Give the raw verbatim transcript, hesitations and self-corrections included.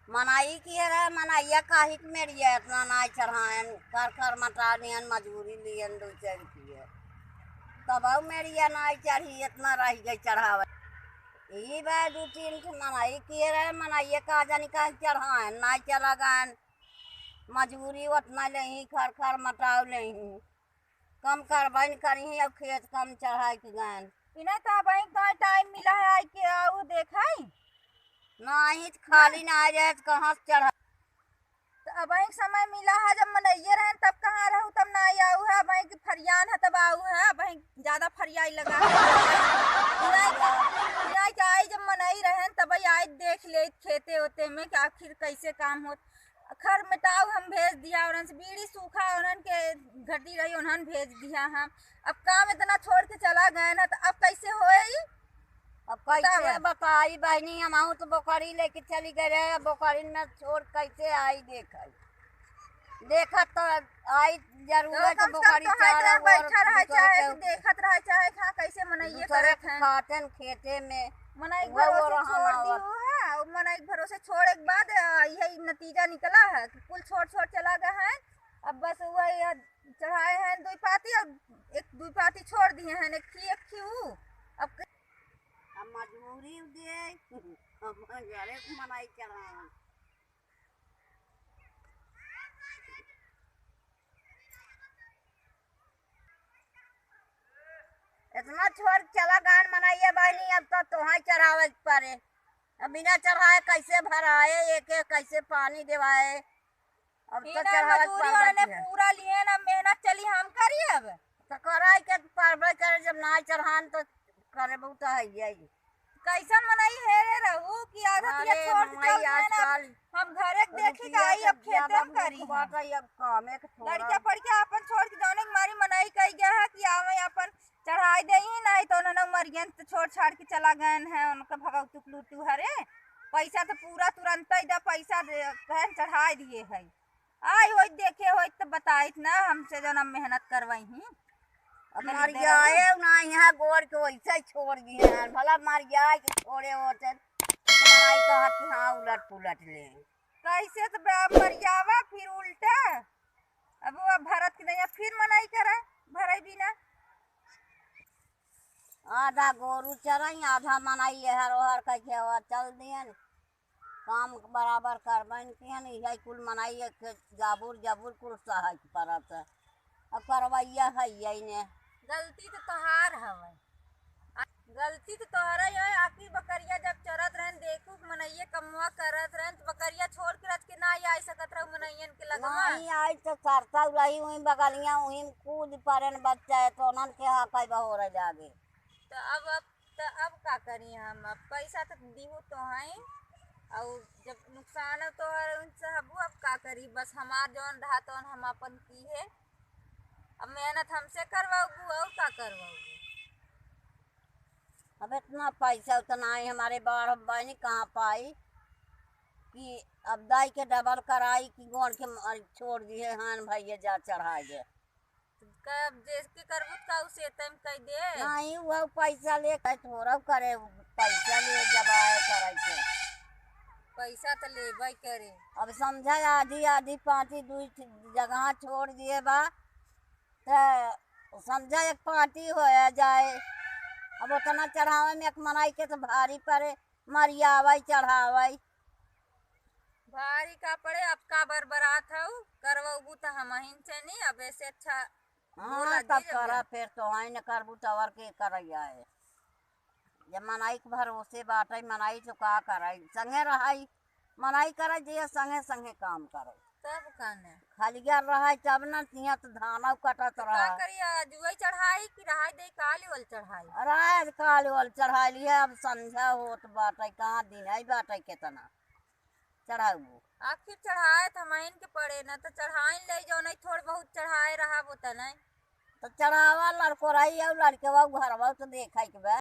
मनई किहे रहे, मनइया काहे के मेरिया एतना नाई चढ़ाएन, खर खर मटा लिहन, मजूरी लिहन दो चार रुपये। तबहु मेरिया नाई चढ़ी, एतना रहि गई चढ़ावे। ई बा दू तीन ठे मनई किहे रहे, मनइया का जानी काहे चढ़ाएन, नाई चला गएन, मजूरी ओतना लेही, खर खर मटाव लेही। कम करबइन करिहीं, अब खेत कम चढ़ाइ के गएन। इन्हें तो अबहीं कहाँ टाइम मिला है, आइ के आउ देखइ। नाहीं, त खाली ना रहे, त कहाँ से चढ़ा? त अबहीं समय मिला है, जब मनइये रहेन, तब कहाँ रहू, तब नाहीं आउ है, अबहीं के फरियान है, तब आउ है, अबहीं ज्यादा फरियाई लगा है। इन्हें के, इन्हें के आई, जब मनई रहेन, तब आई देख लेइत खेते ओते में कि आखिर कैसे काम होत। खर मेटाऊ हम भेज दिया, उन्हन से बीड़ी सूखा, उन्हन के घटी रही, उन्हन भेज दिया हम। अब काम इतना छोड़ के चला गए ना, तो अब कैसे होई? अब कैसे बतावा। बताई बहिनी, हम आऊँ तो बोकरी लेके चली गए रहे, अब बोकरी में छोड़ कैसे आई देखई? देखत तो आई जरूर तो है कि कम से कम बोकरी तो है चारा इतना और बैठा रहे, दूसरे चाहे के कि देखत रहे, चाहे कि हाँ, कैसे मनइये दूसरे करत के हैं। खातन खेते में मनई के वो भरोसे रहन छोड़ दी आवत। हुआ है, और मनई के भरोसे छोड़े के बाद, आ, यही नतीजा निकला है कि कुल छोड़ छोड़ चला गए हैं। अब बस हुआ यह चढ़ाए हैं दुई पाती, और एक दुई पाती छोड़ दिए हैं, एक थी, एक थी ऊ। अब क- अब मजबूरी दे, हम घरे को मनई चढ़ाए। इतना छोड़ के चला गएन मनइया बहिनी, अब तो तोहई चढ़ावे के परे। अब बिना चढ़ाए कैसे भराए, एक एक कैसे पानी देवाए, अब तो इन्हें चढ़ावे के मजूरी पड़बे वाले किहे। पूरा लिए ना, मेहनत चली हम करी अब। तो कराई के पड़बे करे, जब ना चढ़ान तो करे बहुत है यही। कैसन मनई हेरे रहू कि आधा तिया अरे छोड़ के मनई चल गए ना। आजकल हम घरे के देखी रुपया का आई, के अब खेते ज्यादा में करी भूख हम। बाटे, अब कामे के थोड़ा। लड़किया पड़किया अपन छोड़ के जाने के मारी मनई कही गया है कि आवे अपन चढ़ाई देही, नाहीं तो उन्होंने मरियन तो छोड़ छाड़ के चला गए हैं, उनका भगवतुक लूटू हरे। पैसा तो पूरा तुरंत ही दे, पैसा दे, कहन चढ़ाई दिए है। आई होइत देखे होइत तो बताइत ना हमसे जौन हम मेहनत करवाई ही। अब मर जाए ना, यहाँ गोड़ के वैसे ही छोड़ दिए हैं, भला मर जाए के छोड़े होते, तो आई कहत कि हाँ उलट पुलट ले। कैसे तो बे-, मर जावा फिर उल्टा। अब वो भरत के नहीं, फिर मनई करे, भरे बिना। आधा गोरू चरई, आधा मनई एहर ओहर कह के चल दियन। काम बराबर करबइन किहन, इहे कुल मनई एक जाबुर जाबुर कुल सहइ के परत है। अब करवइया है यही ने। गलती तो तोहार हवे। आ, गलती तो तोहरा ही है। आखिर बकरिया जब चरत रहन, देखू कि मनइये कमवा करत रहन, तो बकरिया छोड़ के रच के ना आई सकत रहू मनइयन के लगवा। नहीं आई तो सरता रही, वहीं बगलिया, वहीं कूद पड़न बच्चा है, तो उन्हन के हाँ कई बहोरे लागे। तो अब, अब त अब का करी हम? अब पैसा त दीहू तो हई, और जब नुकसान है तो हर उनसे हबू, अब का करी? बस हमार जौन रहा तौन हम अपन की है, अब मेहनत हमसे करवाऊबू और का करवाऊबू? अब इतना पैसा उतना ही हमारे बाढ़ बनी कहाँ पाई कि अब दाई के डबल कराई कि गोड़ के मार छोड़ दिए, हान भैया जा चढ़ा गए। कब जेके करबू त का उसे तम कह दे? नहीं, वो पैसा ले के थोड़ा करे, पैसा ले जब आए करे के। पैसा तो लेबे करे। अब समझा, आधी आधी पाँती दुई ठ-, जगह छोड़ दिए बा, त समझा एक पाँती होया जाए। अब उतना चढ़ावे में एक मनई के तो भारी पड़े, मरियावे चढ़ावे। भारी का पड़े, अब का बरबरात हऊ, करवबू त हमहिन से नी, अब ऐसे अच्छा हाँ, बोला तब जी जब करा, जा। फिर तो आई न करबू त और के करैया है। जब मनई के भरोसे बाटे, मनई तो का करे, संगे रहई, मनई करे जे संगे संगे काम करे। तब का ने? खलिया रहई तब न तिया तो धानौ कटत तो का रहा। करी, आज वही चढ़ाई कि रहाई दे काली वाल चढ़ाई? अरे आज काली वाल चढ़ाई लिया, अब संझा होत बाटे, कहाँ दिन आई बाटे केतना। चढ़ाऊ। आखिर चढ़ाए त हमहिन के पड़े न, त चढ़ाइन ले जाओ, नहीं थोड़ बहुत चढ़ाए रहा वो त नहीं। त चढ़ावा लड़को रही, और लड़के बा घरवा तो देखा के बा।